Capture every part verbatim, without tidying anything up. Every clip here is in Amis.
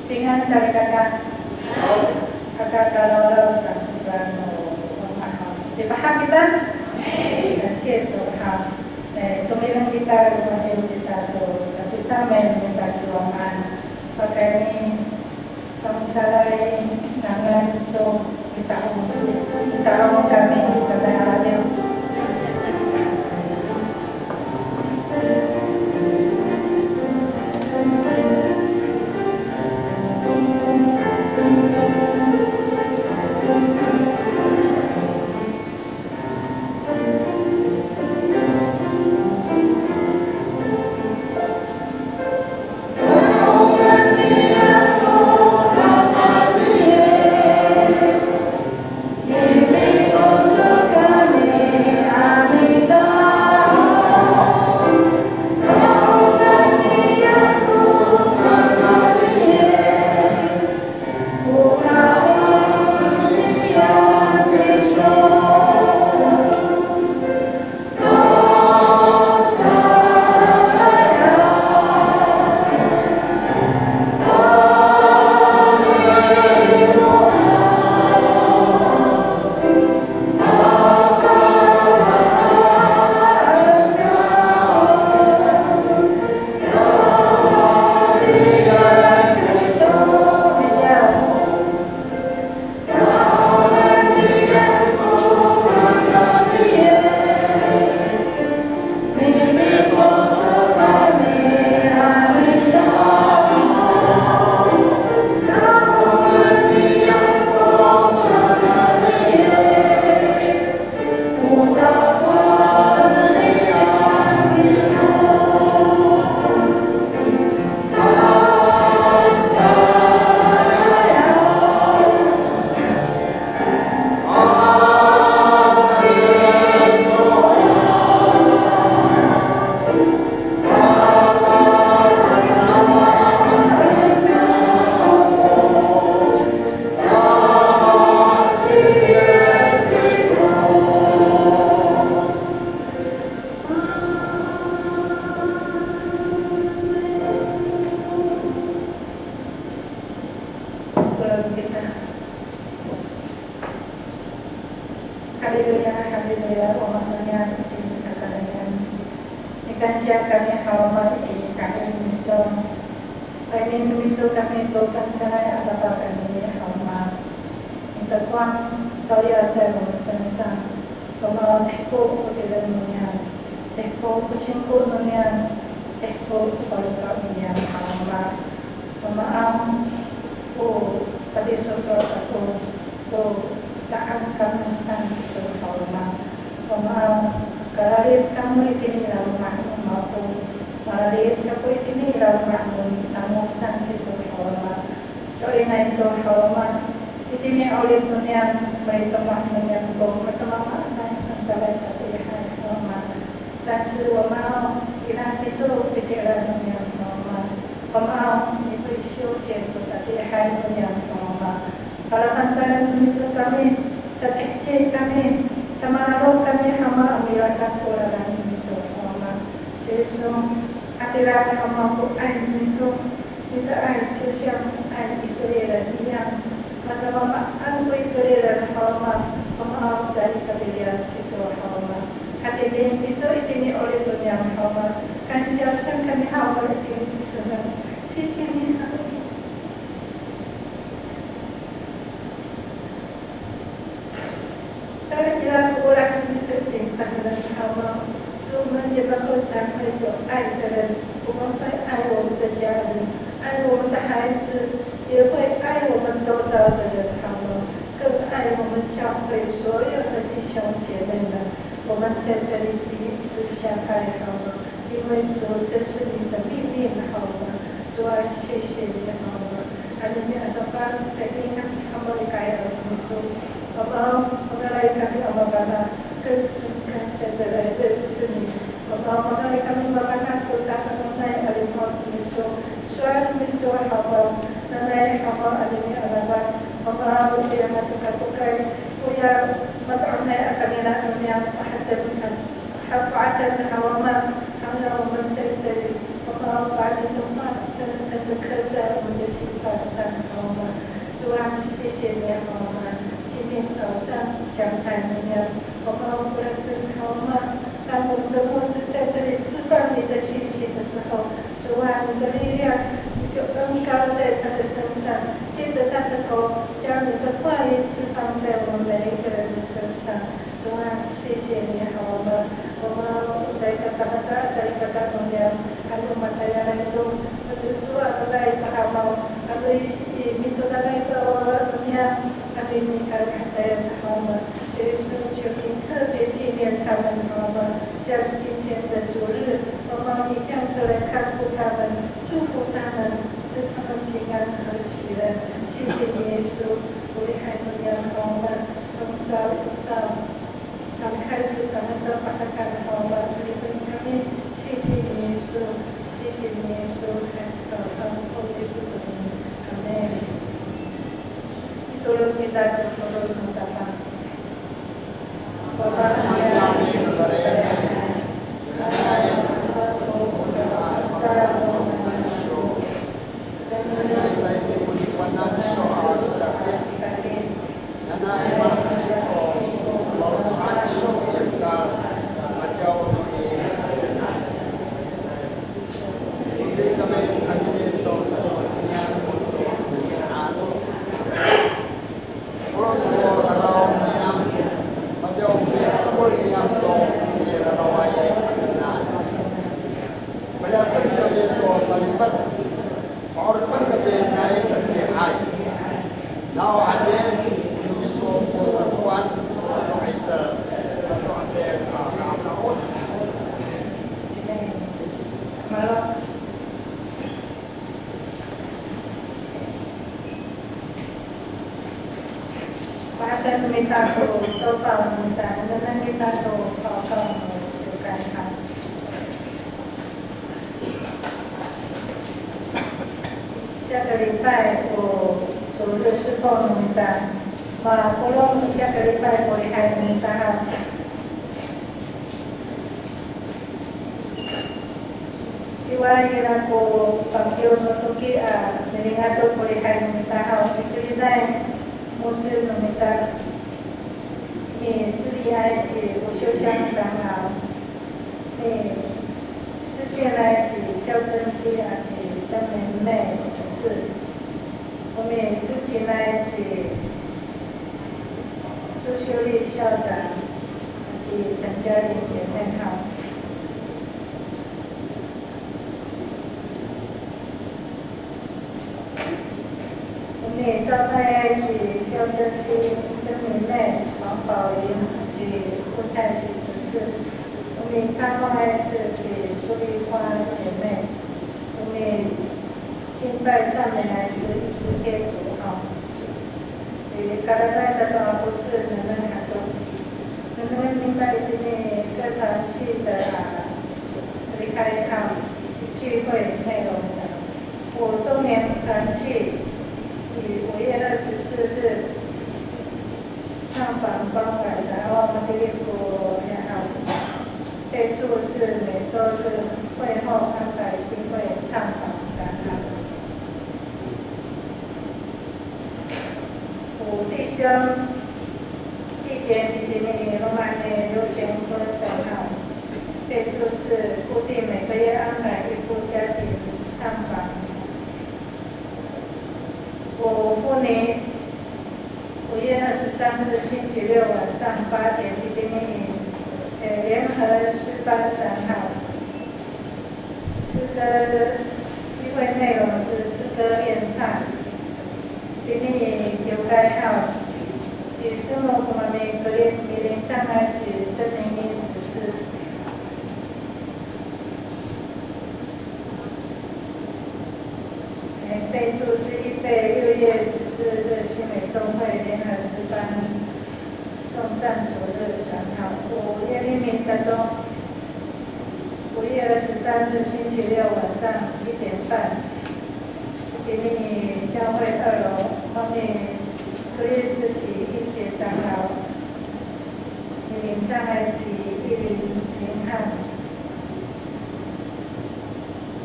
平安，salikaka. Aka kalawlaw sa kita no Wama haw. Lipahak kita? 感谢主哈。哎，tomireng kita, lipahak kita to sapisamay no mita ci Wama. Pakayni, tangcalay nangan so mita'ong, mita'ong kami, mita'ong kami. Haleluya, haleluya, o Wama niyam, o Wama niyam. Mikansiya kami haw Wama i ka'ayaw no miso. Pa'inien no miso kami to fangcalay a tapang kami haw Wama. Mitakowan, caay caay o sansan. Wamaaw, tehko ko tireng no niyam, tehko ko singko no niyam, tehko ko paloka' no niyam haw Wama. Wamaaw, o patisosowal ako, o ca'ang kamo saan kiso haw Wama. Wamaaw, kalalit kamo itini i laloma' no mako, malalit kako itini i laloma' no namo saan kiso haw Wama. So'elinay to haw Wama, itini 'orip no niyam, malitomah no niyam ko masamaamaanay a fangcalay tatiihay haw Wama. Tangsa Wamaaw, ina kiso pitira no niyam haw Wama. Wamaaw, mipisyo cecay ko tatiihay no niyam haw Wama. Palafangcalay no miso kami, taciheci kami, tamalalo kami haw Wama a milakan ko lalan no miso haw Wama. Kiso, hatira haw Wama ko 'ay no miso. Mita 'ay, 就像 'ay Israel 一样, masamamaan ko Israel haw Wama, Wamaaw caay kapiliyas kiso haw Wama. Hatini kiso itini 'orip no niyam haw Wama, kansiya saan kami haw Wama itini kiso na. 谢谢你，哈利路亚。 Tayra ko olah no miso i tahemek haw Wama, 是我们也能够成为有爱的人，我们会爱我们的家人，爱我们的孩子，也会爱我们周遭的人，好吗？更爱我们教会所有的弟兄姐妹们。我们在这里彼此相爱，好吗？ 因为主，这是你的命令，好吗？主啊，谢谢你，好吗？Anini a tapang, tayni kami haw Wama i ka'ayaw no miso. Wamaaw, mangalay kami a mafana', 更深更深的来认识你。Wamaaw, mangalay kami mafana' to tadamaanay a lipahak no miso. Sowal no miso haw Wama, nanay haw Wama anini a lalan. Wamaaw, itiya matokatokay, koya mato'asay a kanira no niyam a haten, a hapo'aten haw Wama, 常让我们在这里，Wamaaw, 把你的话深深地刻在我们的心房上。谢谢你，主，那个我们要他对你感恩的好吗？耶稣，求你特别纪念他们好吗？在今天的主日，我们一样的来看顾他们，祝福他们，使他们平安和喜乐。谢谢你，耶稣，我们还能要好吗？从早到 常开始咱们说把它看好吧，所以说你看，谢谢你耶稣，谢谢你耶稣，开始祷告，奉耶稣的名，阿门。Itolon kita to tolon no Tapang. Palasek kami to salifet, pa'oripen kami nai tatiihay. Nawhani, no miso ko sakowan, to 'icel, to 'ading a ka'ada'oc. Pa'edeng mita to, to pa'edeng mita, nengneng mita to, to, to, to, 下个礼拜 ko 主日侍奉 no mita. Mapolong 下个礼拜 ko lihay no mita haw. Siwa ira ko Pangcah no Toki a milingato ko lihay no mita haw. Mitiliday 牧师 no mita. Miseliay ci 吴秀香长老, misisianay ci 肖珍基 aci 张明妹执事, o misisianay ci 苏秀丽校长 aci 陈嘉玲姐妹 haw. O misapo'ay ci 肖珍基, 曾明妹, 黄宝玲 aci 郭泰喜执事. O misamo'ay ci 苏丽花姐妹. O mi敬拜赞美来自一支天主 haw. Kararay sato a 不是 nengneng hato. Nengneng mita itini 各团契的 a, 离开 haw, 聚会内容 sa. 我中年团契于五月二十四日探访关怀 sa, o matini ko 备注是每周日会后安排聚会探访 sa. 我弟兄弟兄 itini i loma' ni 刘乾坤长老, 备注是固定每个月安排一次家庭探访. 我妇女 五月二十三日星期六晚上八点 itini i, e, 联合诗班长老. 诗歌聚会内容是诗歌献唱. Itini i kiwkay haw, ci Semo ko mamikerid, milingcangay ci 曾明英执事. 哎，备注是预备六月十四日新美中会联合诗班颂赞主日讲道。五月一日早中，五月二十三日星期六晚上七点半，平民教会二楼，后面克里斯体一节长老，平民障碍及一零零号。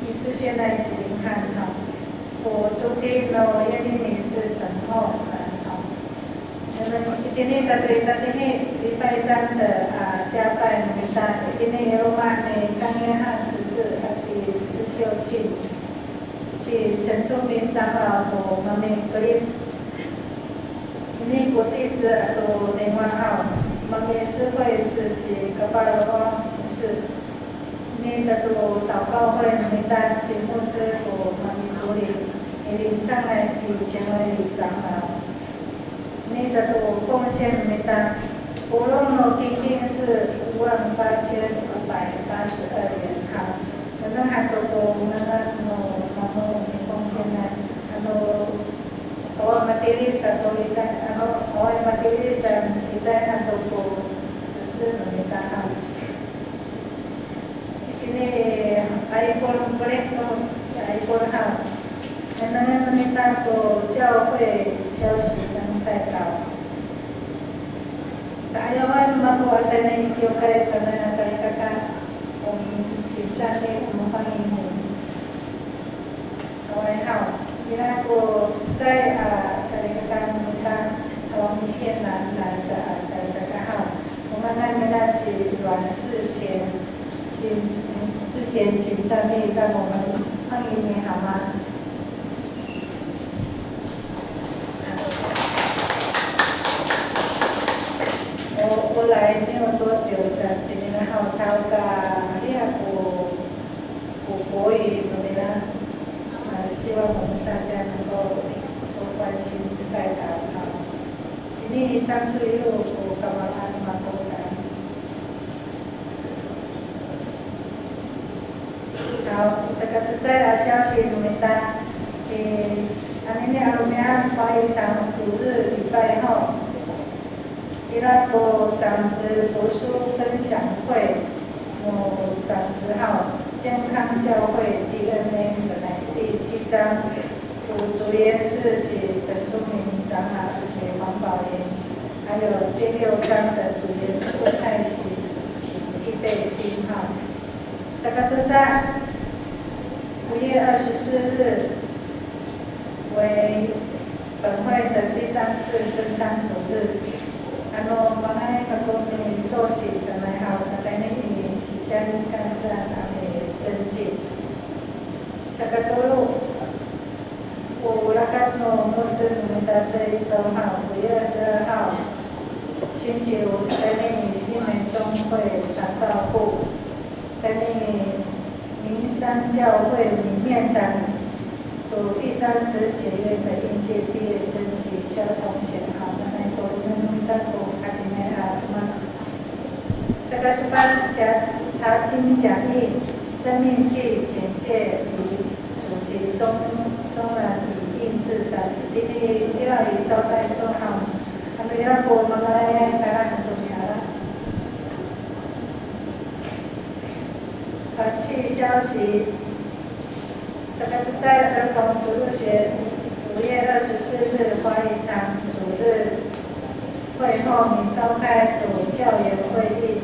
你是现在几零号？我昨天呢，因为你是等候，等候。那么今天在这里，今天礼拜三的啊加拜，你们在今天有吗？你当约翰十四，还是十六去？去陈忠明长老和我们可以。Ini ko 地址 ato 电话号, mami'esay ko 地址 ci Kapalowa 执事. Ini sato 祷告会 no mita ci 牧师 ko mami'esay. E, 领唱来请前来领长老。Ini sato 奉献 no mita, polong no kingking 是五万八千五百八十二元哈。Nengneng han to ko ngangan no mamo a 奉献 a, ano, awa matini sato licay, ano, awa matini sa licay han to ko 指示 no mita ha. Ini, ay, polong polong to, ay, polong ha. Nengneng no mita ko 教会消息 跟代祷。Sa'ayawan mako a tayni i kiwkay sanay a salikaka, 我们请站立，我们欢迎你。 Awaay haw, ira ko cecay a salikaka no mita, 从越南来的 a salikaka haw. O maan nira ci 阮世贤, 请, 世贤请站立，让我们欢迎你好吗？O, o 来没有多久的，请你们好好的，你好。 国国语怎么样？呃，希望我们大家能够多关心代祷哈。Ini tangso yo ko kamaro'an mako saan. 好，这个 cecay a 消息 no mita, e, anini a romi'ad 华语堂主日礼拜后。 Ira ko 长子读书分享会, no 长子号健康教会 D N A 第七章, 主, 主演是请陈淑明长老以及黄宝莲，还有第六章的主演是蔡喜，请预备心哈。Saka tosa, 五月二十四日 为本会的第三次圣餐主日。Ano manga'ay kako misosi sanay haw, katayni i, ci Jan Kansean a mitengil. Saka tolo, o rakat no 牧师 no mita 这一周 haw, 五月二十二号, 星期五, katayni i, 新美中会长照部 Kami Minsan 教会 Minmian 的 to 第三十学院的应届毕业生及萧同学 haw, nanay ko, nanay ko, kami a, ma, saka sepat, 查经讲义, 生命记简介与主题中, 中文语音字赏, 第一要以招待做好. Kami a ko, manga'ay, kara, hanto niya. 团契消息，这个是在儿童主日学五月二十四日华语堂主日会后，民召开主教研会议，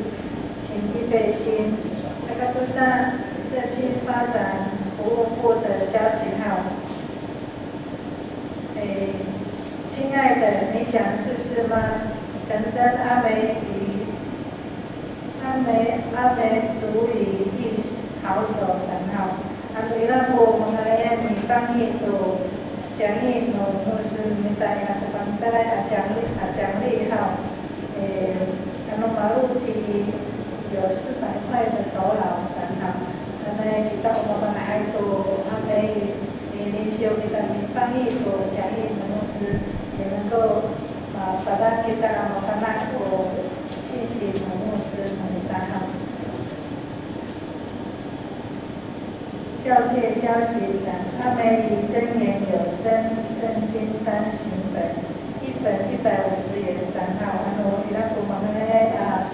请预备心。这个是上社区发展服务部的消息哈。诶，亲爱的，你想试试吗？陈真阿美语 阿美, 阿美族语艺好手 saan haw. Ano ira ko manga'ayan mifangni to 讲义 no 牧师 no mita i, ira ko fangcalay a 讲义, a 讲义 haw. E, ano malo ci i, 有四百块的酬劳 saan haw. Nanay kita o mafana' to 阿美语, e, 练习 kita mifangni to 讲义 no 牧师, e, 能够, a, pada kita a mafana' to 信息 no 牧师 no mita haw. 教界消息 saan, 阿美语箴言有声圣经单行本，一本一百五十元 saan haw. Ano ira ko manga'ay a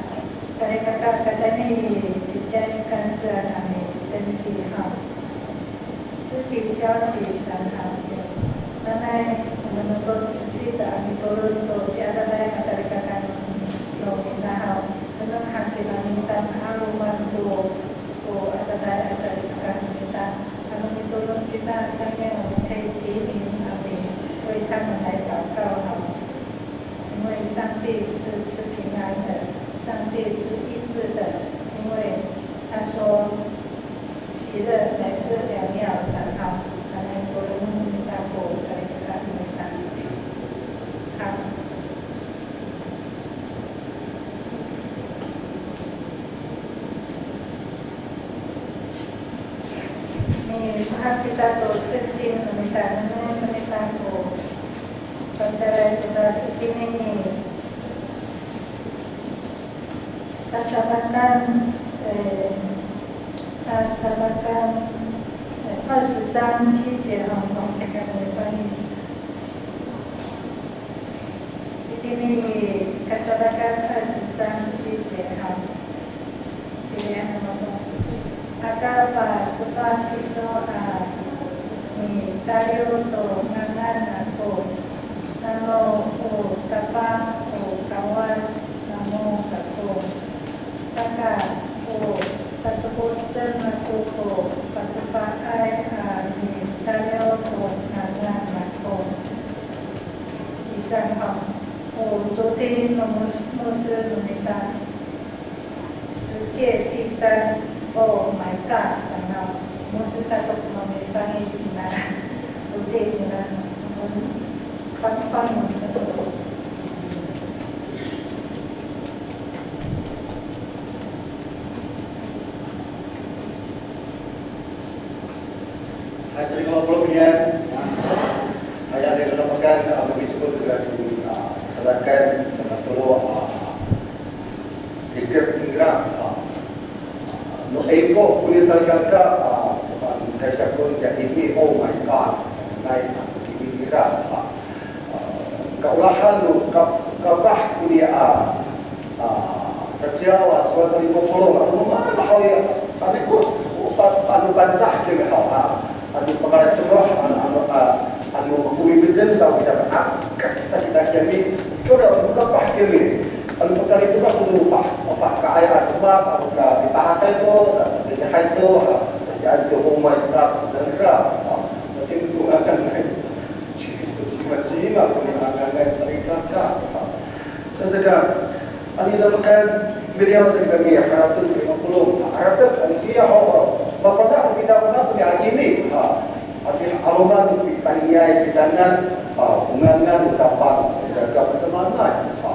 salikaka, katayni i ci Jan Kansean a mitengil haw. 肢体消息 saan haw. Nanay, o maan ko 仔细的 a mitolon to ciadadaay a salikaka no mita haw. Nengneng han kita mita a 'aloman to, to adadaay a salikaka no mita. Ano mitolon kita, 下面我们可以提名阿美，为他们来祷告好了。因为上帝是赐平安的，上帝是医治的，因为他说，喜乐乃是良药。Saan haw, nanay ko, nengneng han kita ko salikaka no mita. Haw. Misowac kita to 圣经 no mita, nengneng Itini i Kacapakan, e, Kacapakan, e, 二十章七节 haw, no, kami fani. Itini i Kacapakan 二十章七节 haw. Aka pacefa kiso a micaliw to ngangan ako, nano o Tapang o Kawas namo kako. Saka o tatokocen ako ko pacefaay a micaliw to ngangan ako. Isa haw, o 昨天 no mos-, 牧师 no mita. 世界第三，Oh my God，想到我们是在做什么没翻译进来，不对的，我们双方有这个。Hay, salikaka polong, inian. Hay, ira ko kapekan, a, mamiso ko tora ko, a, sadakan, sakatolo, a, Ikes ira, a, no eko, koni salikaka, a, a, kaysa ko ya imi, Oh my God. Nay, a, imi ira, a, a, kaolahan no, ka-, kapah koni, a, a, kaciyaw, a, sowal sa liko polong, ano, mana haw ya, ano ko, pa-, ano Pangcah kira haw, a, ano pakayni to, ano, ano, a, ano makomi miden taw kita, a, kakisa kita kiyami, ito da, ano kapah kiyami, ano pakayni to, ano pah, pah kaay a demak, ano ka, kita hakay to, kita hakay to, a, kasi ano to, Oh my God, sa ira, a, makin ko akan, cima-cima ko ni akan, salikaka, a, Saka, ano sa makan, miliyaw sa kami, harateng ko lima polo'. Harateng, ano siya, ho, mapana' kita, mapana' ko niya imi, ha. Ati 'aloman, pipainiay, pitanan, ha, o ngangan no Tapang, saka, kapasamaanay, ha.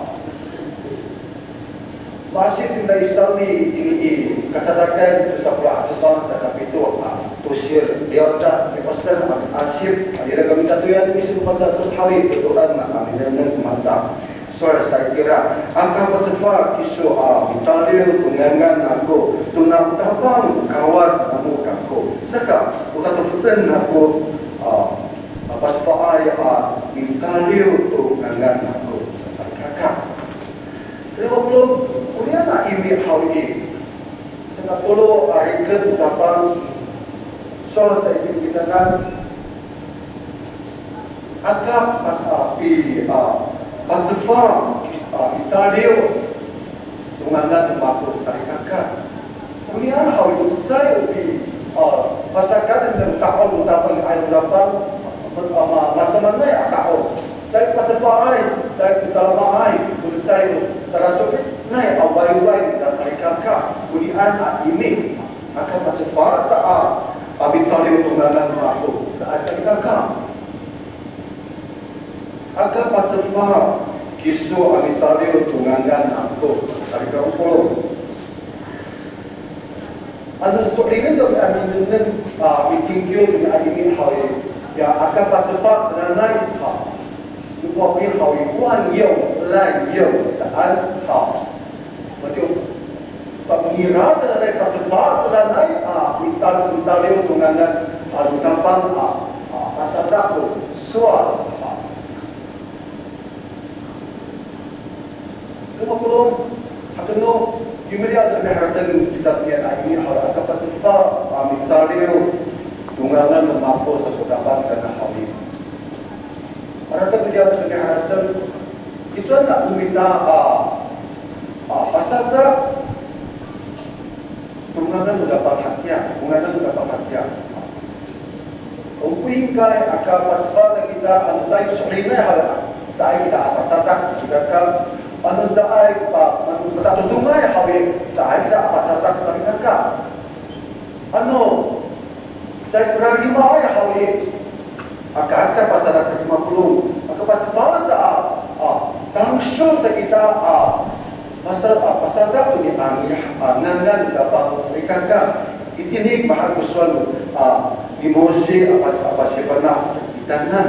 Ma'asip kita i Sawni, ini i Kasadakan, tosa polo' a cefang, saka pito, ha. Tosir, liyaw ta, pipasan, ha, asip, ha, ira kami tatoyan, miso no Pangcah, so hawi, totoan, ha, minengneng, mata. Sowal sa itira, aka pacefa kiso a micaliw to ngangan ako, tona o Tapang Kawas namo kako. Saka, o tatefecen ako, a, a pacefaay a micaliw to ngangan ako, sa salikaka. Terimakol, koniyan a imi haw i. Sakatolo a rikec no Tapang, sowal sa itini kitanan, aka, aka pi, a, pacefa, a, picaliw to ngangan no mako salikaka. Koniyan haw i, cecay o pi, a, pacakat sa o ta'ong no Tapang, ay no Tapang, a, ma-, masamaanay a ta'ong. Caay pacefaay, caay pisalamaay, ko cecay o saraso'elinay a wayway no mita salikaka, koniyan a imi, aka pacefa sa a, a micaliw to ngangan no mako, saan salikaka. Aka pacefa kiso a micaliw to ngangan ako, salikaka. Ano so'elin to a minengneng, a, mikingkiw to a imi haw i, ya aka pacefa sananay haw. Yo haw i, 万用, 万用 saan haw. Matiya, pangira sananay, pacefa sananay, a, mical-, micaliw to ngangan, a, no Tapang, a, a, pasadak to sowal, a. Terimakol, hato no, yo miliyaw sa miharateng kita toniyan a imi haw, aka pacefa, a, micaliw to ngangan no mako sa ko Tapang tona haw i. Harateng ko miliyaw sa miharateng, icowa no mita, a, a, pasadak to ngangan no Tapang hatiya, to ngangan no Tapang hatiya. O 不应该 aka pacefa sa kita, ano caay so'elinay haw, caay kita a pasadak salikaka. Ano caay pa, ano matatodongay haw i, caay kita a pasadak salikaka. Ano caay kararimaay haw i, aka, aka pasadak, terimakol, aka pacefa sa a, a, tangsol sa kita a, pasa-, a, pasadak to niya a, ngangan no Tapang salikaka. Itini mahaen ko sowal, a, ni Mose a, a, pasifana' kitanan.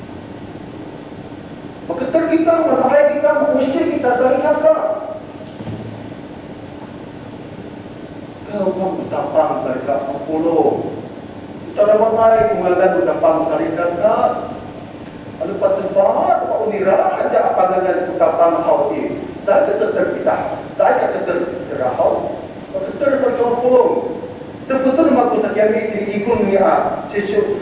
Maketer kita, manga'ay kita, ma'osi kita, salikaka. Kalo kamo Tapang, salikaka, mapolong. Tadamaanay ko ngangan no Tapang, salikaka. Ano pacefa, paonira, ano a pangangan ko Tapang haw i, caay ka keter kita, caay ka keter cira haw. Paketer sa cowa polong. Tefecen mako sa kiyami i, ikor nira, sisyo.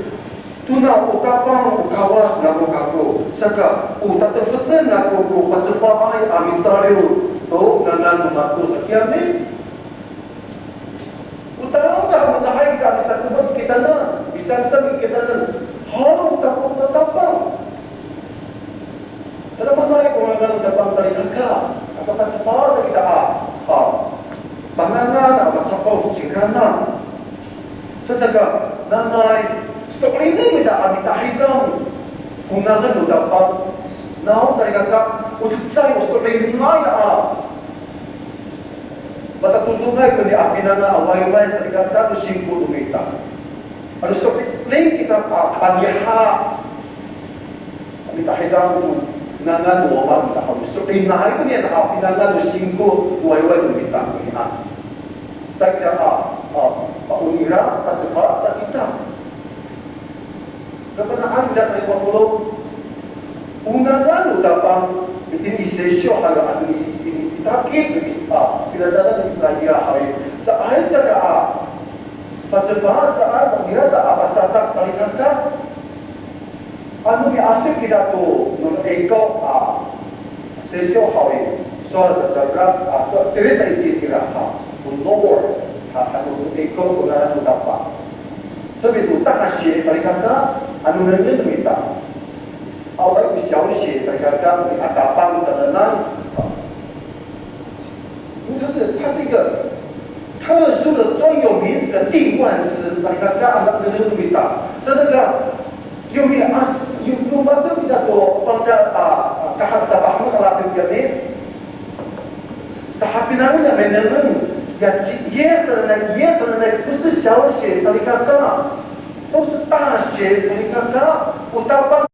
Tona o Tapang o Kawas namo kako. Saka, o tatefecen nako ko pacefaay a micaliw to ngangan no mako sa kiyami. O tangasa, manga'ay kita, misakemep kitanan, misamsam kitanan. Haw, o Tapang, o Tapang. Tadamaanay ko ngangan no Tapang, salikaka. Aka pacefa sa kita a, a pangangan a macapaw cingraan. Saka, nanay, so'elin ita a mitahidang ko ngangan no Tapang. Naw, salikaka, o cecay, o so'elinay a matatodongay to niyah a pinangan a wayway, salikaka, to singko no mita. Ano so'elin kita a paniha a mitahidang to ngangan no Wama no mita haw i, so'elinay to niyah a pinangan to singko no wayway no mita, no niyah. Sa kita a, a, paonira, pacefa sa kita. Kapana'an ira sa i Pawlo, o ngangan no Tapang, itini i Seysyo haw i, itini i takit no Isa, pinasadan no Isaya haw i, saan cangra a pacefa, saan, ira sa a pasadak salikaka. Ano miasip kira to no Ikaw a Seysyo haw i, sowal sa cangra, a, so, tiri sa itini kira ha, o Lord, ha, ano no Ikaw ko ngangan no Tapang. 特别是大写 salikaka, ano nengneng no mita. Awaay ko 小写 salikaka, no Tapang sananay. 它是，它是一个特殊的专有名词的定冠词，salikaka, ano nengneng no mita. 在这个 Yo mi, a, yo, yo mato kita to pangsa, a, a, kahap sa pahemek a latip kiyami. Sahapinang ya minengneng, ya ci, yes sananay, yes sananay, 不是小写 salikaka, 不是大写 salikaka, o Tapang